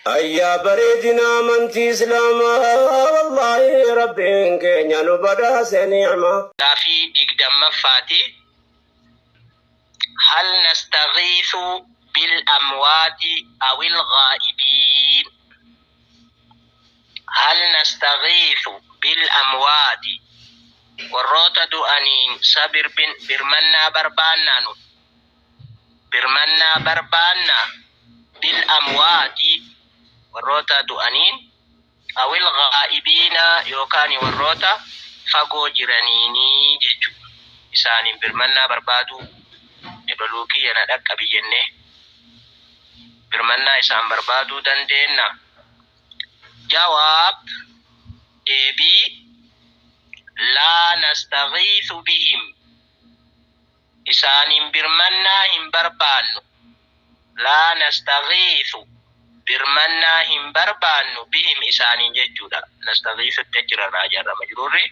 Ayyaa bareedina amantii Islaamaa wallaahi Rabbiin keenya nu badhaase ni'ma. Gaafii 20ffaati, Hal nastaghiithu bil amwaati awil ghaa'ibiin? Hal nastaghiithu bil amwaati, warroota du'aniin sa birmannaa barbaannaa nu? Birmannaa barbaanna bil amwaati warroota du'aniin, awil ghaa'ibiina yookaan warroota fagoo jiraniini jechu. Isaaniin birmannaa barbaaduu, ebaluu kiyya na dhaqqabi jennee birmannaa isaan barbaaduu dandeenna? Jawaab, Deebii, Laa nastaghiithu bihim Isaaniin birmannaa hin barbaannu. Laa nastaghiithu, birmannaa hin barbaannu, bihim isaaniin jechuudha. Nastaghiithutti achirra irraa jarra majruurri.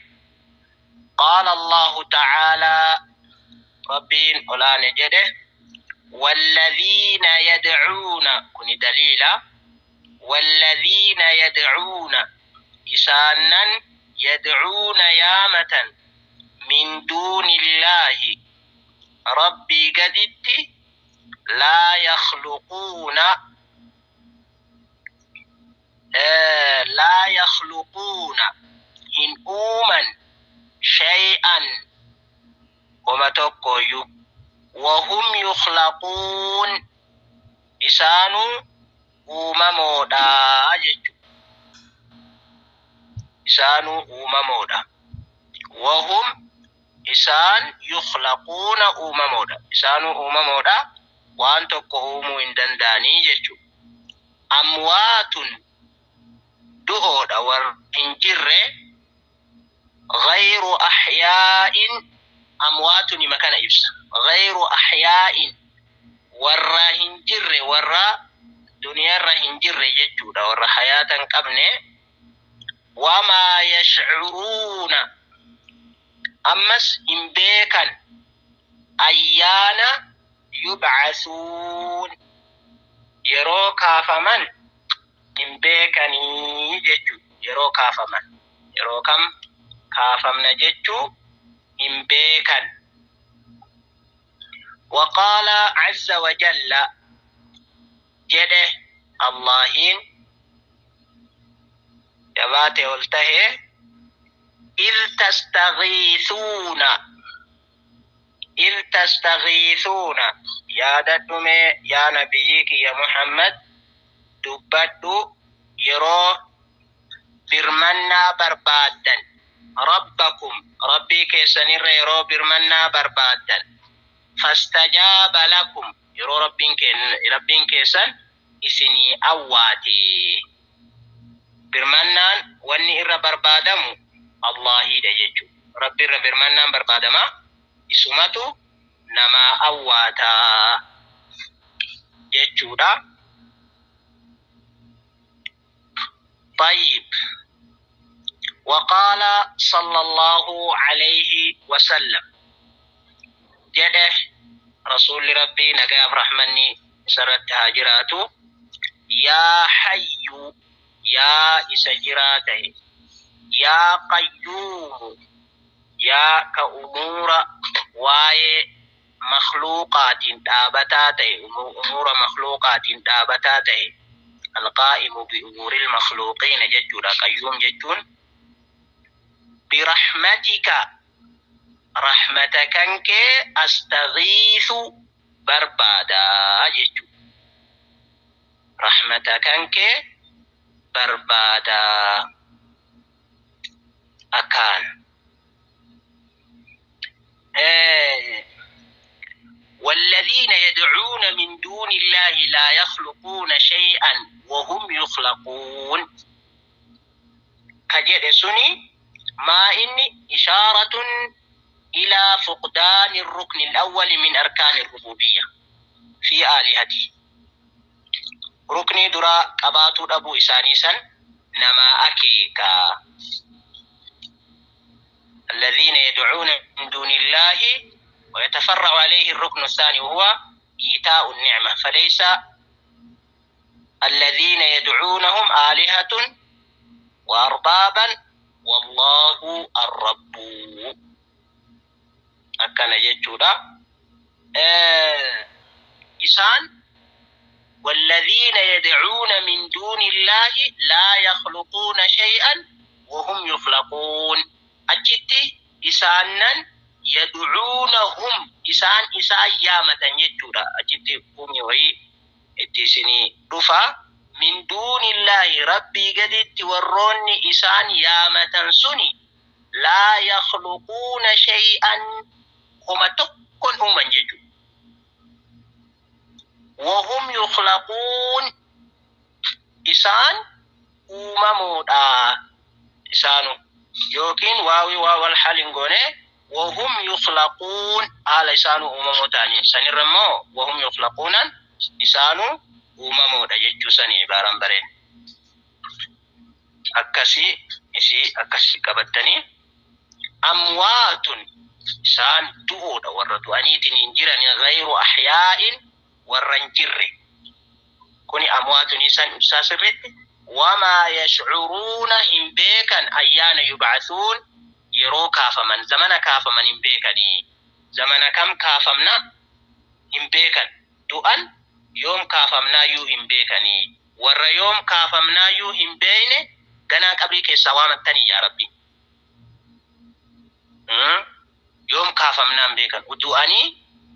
Qaala Allaahu ta'aalaa, Rabbiin ol aane jedhe, Walladhiina yad'uuna, kuni daliila, walladhiina yad'uuna, isaannan yad'uuna yaamatan, min duunillaahi Rabbii gaditti laa yakhluquuna laa yakhluquuna hin uuman shay'an homa tokkooyyuu wahum yukhlaquun isaanuu uumamoodha jechu isaanuu uumamoodha Wahum isaan yukhlaquuna uumamoodha. Isaanuu uumamoodha, waan tokko uumuu hin danda'anii jechu. Amwaatun du'oodha warra hin jirre, ghayru ahyaa'in amwaatunima kana ibsa. Ghayru ahyaa'in warra hin jirre, warra duniyarra hin jirre jechuudha, warra hayaata hin qabne. Wamaa yash'uruuna ammas hin beekan ayyaana yub'asuun yeroo kaafaman hin beekanii jechuudha. Yeroo kaafaman yeroo kam kaafamna jechuu hin beekan. Waqaala azza wa jalla jedhe Allaahiin jabaate ol tahe, Idh tastaghiithuuna, Idh tastaghiithuuna, yaadadhu mee yaa nabiyyii kiyya Muhammad dubbadhu yeroo birmannaa barbaaddan, Rabbakum, Rabbii keessanirra yeroo birmannaa barbaaddan, fastajaaba lakum, Yeroo Rabbiin Rabbiin keessan isinii awwaate. Birmannaan wanni irra barbaadamu Allaahiidha jechu. Rabbi irra birmannaan barbaadama, isumatu namaa awwaata jechuudha. Xayyib. Waqaala sallallaahu alayhi wasallam jedhe Rasuulli Rabbii nagayaaf rahmanni isarratti haa jiraatu yaa hayyu yaa isa jiraa tahe yaa qayyuumu yaa ka umuura waayee makhluuqaatiin dhaabataa ta'e, umuura makhluuqaatiin dhaabataa ta'e, alqaa'imu bi umuuril makhluuqiina jechuudha qayyuum jechuun, birahmatika rahmata kankee astaghiithu barbaada jechuudha. Rahmata kankee barbaada akkaan. Walladiina yad'uuna min duunillaahi laa yakhluquuna shay'an wahum yukhlaquun ka jedhe suni maa inni ishaaratun ilaa fuqdaani rukni al-awwali min arkaani rububiyya fi aalihatihi ruknii duraa qabaatuu dhabuu isaanii san namaa akeeka. Alladhiina yad'uuna min duunillaahi wayatafarra'u alayhi ar-ruknu ath-thaani wahuwa iitaa'u an-ni'ma falaysa Alladhiina yadcuunahum aalihatun wa arbaaban wallaahu arrabbu. Akkana jechuudha. Isaan والذين يدعون من دون الله لا يخلقون شيئا وهم يخلقون. Achitti isaanan yadcuunahum, isaan isaan yaamatan jechuudha. Achitti kuni wayii itti isinii dhufa. Min duunillaahi, rabbii gaditti warroonni isaan yaamatan suni, laa yakhluquuna shay'an, homa tokkon uuman jechuudha. Wahum yukhlaquun, isaan uumamuudha isaanu, yookiin waawii waawal halin goone, wahum yukhlaquun, haala isaanu uumamoo ta'anii sanirra immoo wahum yukhlaquunan isaanu uumamoodha jechuu sani. Ibaaraan bareen akkasii isii akkasii qabattanii. Amwaatun, isaan du'uudha, warra du'aniitiin hin jiran, gayru ahyaa'in, warra hin jirre. Kuni amwaatun isaan ibsaa sirritti. Wamaa yashcuruuna, hin beekan, ayyaana yubcathuun, yeroo kaafaman, zamana kaafaman hin beekanii. Zamana kam kaafamna hin beekan. Du'an yoom kaafamnaayyuu hin beekanii. Warra yoom kaafamnaayyuu hin beekne ganaa qabrii keessaa waamattanii, yaa rabbi. Yoom kaafamnaa hin beekan. Du'anii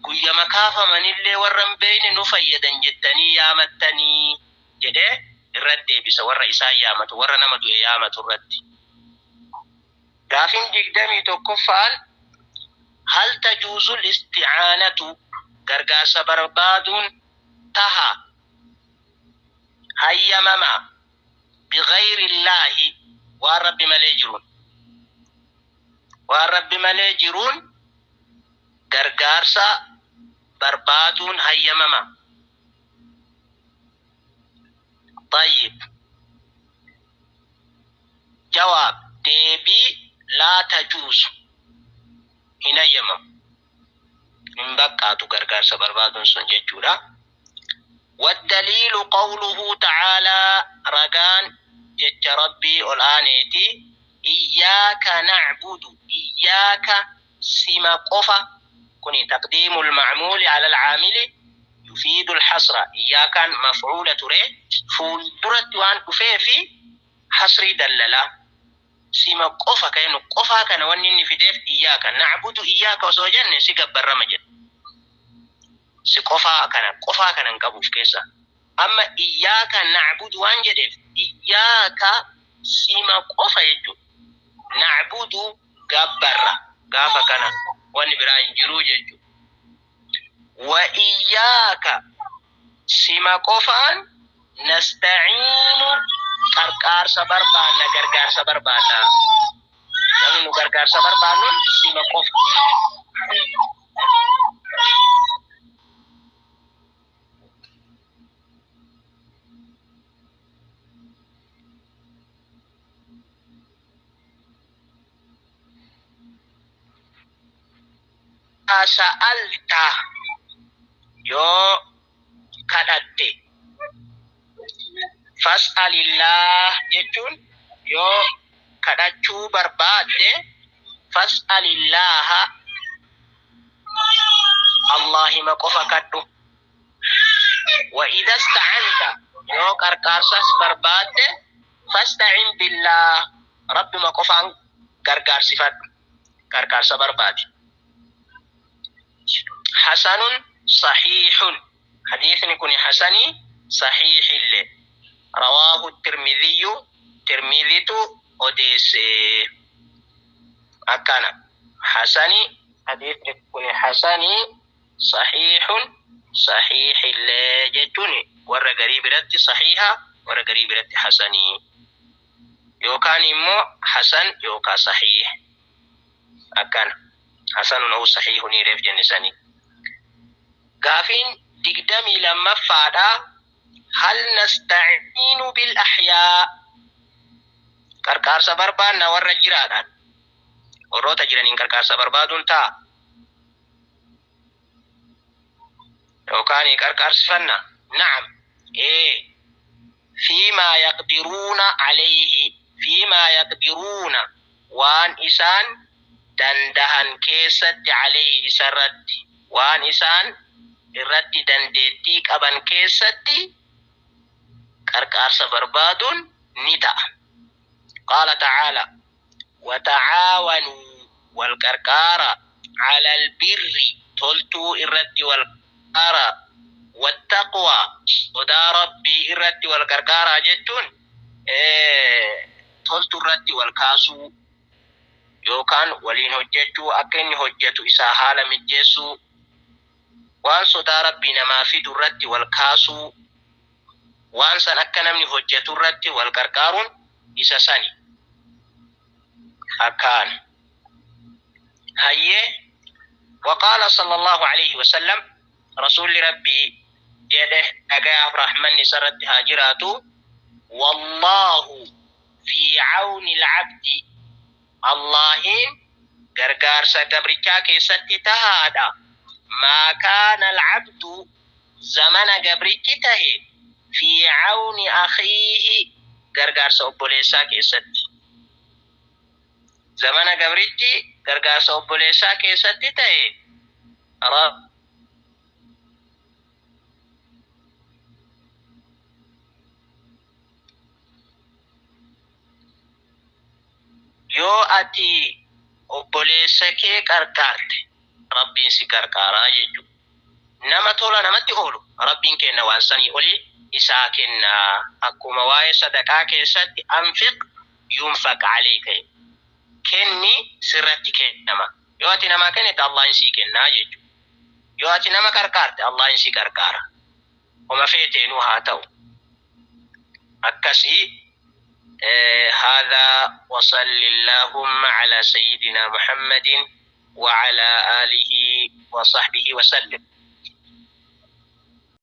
guyyama kaafamanillee warra hin beekne nu fayyadan jettanii yaamattanii jedhee irratti deebisa warra isaan yaamatu, warra nama du'e yaamatu irratti. Gaafin 21ffaan: hal tajuuzul isticaanatu, gargaarsa barbaaduun taha, hayyamama, bigayri illaahi, waan rabbi malee jiruun, waan rabbi malee jiruun gargaarsa barbaaduun hayyamama? طيب، jawaab, deebii: laa tajuuzu, hin hayyamamu, hin baqqaatu gargaarsa barbaaduun sun jechuudha. والدليل قوله تعالى، رجان جج ربي الآنيتي، إياك نعبد، إياك سما قفا. كني تقديم المعمول على العامل يفيد الحصر. إياك مفعولة تري fuulduratti waan dhufee fi hasrii dallala. Sima qofa kanu qofa kana wanni inni fideef iyyaaka na'budu. Iyyaaka osoo jenne si gabbarrama jedha. Si qofaa kana, qofaa kana hin qabuuf keessa. Amma iyyaaka na'budu waan jedheef, iyyaaka sima qofa jechuudha. Na'budu gabbarra, gaafa kana wanni biraa hin jiruu jechuudha. Wa iyyaaka, sima qofaan, nasta'iinu, qarqaarsa barbaanna, gargaarsa barbaanna. Namni nu gargaarsa barbaannuun sima qofa. Sa'alta, yoo kadhatte, fas'alillah jechuun yoo kadhachuu barbaadde, fas'alillaha, Allahima qofa kadhu. Wa idha ista'anta, yoo qarqaarsas barbaadde, fasta'in billah, rabbima qofaan gargaarsifadhu, gargaarsa barbaadi. Hasanun sahiihun, hadiisni kun hasanii sahiihillee. Rawaahu tirmidhiyyu, tirmidhitu odeesse. Akkana hasani, hadiisni kun hasanii sahiihun sahiihillee jechuun warra garii biratti sahiiha, warra garii biratti hasanii, yookaan immoo hasan yookaan sahiih. Akkana hasanun aw sahiihun reef jennisanii. Gaafiin 22ffaadha: hal nastaciinu bil ahyaa, qarqaarsa barbaanna warra jiraadhaan, warroota jiraniin qarqaarsa barbaaduun ta'a yookaan qarqaarsifanna? Na'am, ee. Fiimaa yaqdiruuna alayhi, fiimaa yaqdiruuna, waan isaan dandahan keessatti, alayhi, isarratti, waan isaan irratti dandeettii qaban keessatti qarqaarsa barbaaduun ni ta'a. Qaala ta'aala: watacaawanuu, wal qarqaara, cala albirri, toltuu irratti wal qarqaara, wattaqwaa, sodaa Rabbii irratti wal qarqaaraa jechuun toltu irratti wal kaasuu yookaan waliin hojjechuu, akka inni hojjetu isaa haala mijjeessuu, waan sodaa Rabbii namaa fidu irratti wal kaasuu, waan san akka namni hojjetu irratti wal qarqaaruun isa sani akkaan. Hayyee, وقال صلى الله عليه وسلم، رسول ربي jedhe, dhagayaaf rahmanni isarratti haa jiraatu: والله في عون العبد، Allahin gargaarsa gabrichaa keessatti tahaadha, ما كان العبد، zamana gabrichi tahe, في عون أخيه، gargaarsa obboleessaa keessatti. Zamana gabrichi gargaarsa obboleessaa keessatti ta'e. Yoo ati obboleessa kee qarqaarte, Rabbiin si qarqaaraa jechuudha. Nama tola namatti oolu Rabbiin kenna waan sanii olii isaa kennaa. Akkuma waa'ee sadaqaa keessatti أنفق ينفق عليك, kenni sirratti kennama. Yoo ati namaa kennite, Allahin sii kennaa jechuudha. Yoo ati nama qarqaarte, Allahin si qarqaara. Homa feeteenuu haa ta'u. Akkasii. هذا وصل اللهم على سيدنا محمد وعلى آله وصحبه وسلم.